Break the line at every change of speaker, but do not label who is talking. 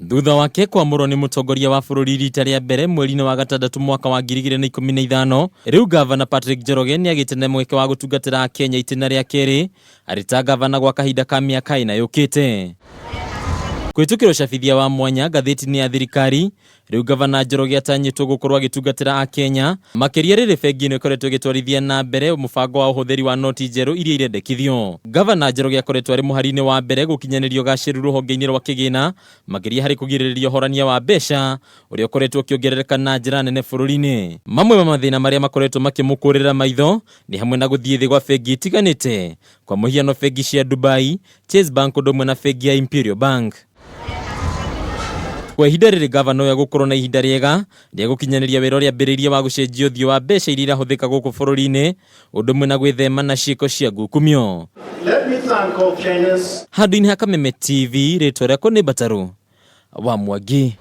Thutha wake kwamũrwo nĩ mũtongoria wa bũrũri rita rĩa mbere mweri-inĩ wa gatandatũ mwaka wa 2015, rĩu Gavana Patrick Njoroge nĩ agĩte na mweke wa gũtungatĩra Akenya itĩna rĩa kerĩ arĩ ta gavana gwa kahinda ka mĩaka ĩna yũkĩte. Kũhĩtũkĩra ũcabithia wa mwanya ngathĩti-inĩ ya thirikari, Rĩu Gavana Njoroge atanyĩtwo gũkorwo agĩtungatĩra Akenya, makĩria rĩrĩ bengi ĩno ĩkoretwo ĩgĩtwarithia na mbere mũbango wa ũhũthĩri wa noti njerũ iria irendekithio. Gavana Njoroge akoretwo arĩ mũhari-inĩ wa mbere gũkinyanĩria ũgacĩru rũhonge-inĩ rwa kĩgĩna, makĩria harĩ kũgirĩrĩria ũhorania wa mbeca ũrĩa ũkoretwo ũkĩongerereka na njĩra nene bũrũri-inĩ. Mamwe ma mathĩna marĩa makoretwo makĩmũkũrĩra maitho nĩ hamwe na gũthiĩ thĩ gwa bengi itiganĩte, kwa mũhiano bengi cia Dubai, Chase Bank ũndũ ũmwe na bengi ya Imperial Bank. Kwa ihinda rĩrĩ gavana ũyũ egũkorwo na ihinda rĩega rĩa gũkinyanĩria wĩra ũrĩa ambĩrĩirie wa gũcenjia ũthiũ wa mbeca iria irahũthĩka gũkũ bũrũri-inĩ ũndũ ũmwe na gwĩthema na ciĩko cia ngukumio.
Let me thank all Kenyans.
Handũ-inĩ ha Kameme TV, rĩtwa rĩakwa nĩ Mbatarũ wa Mwangi.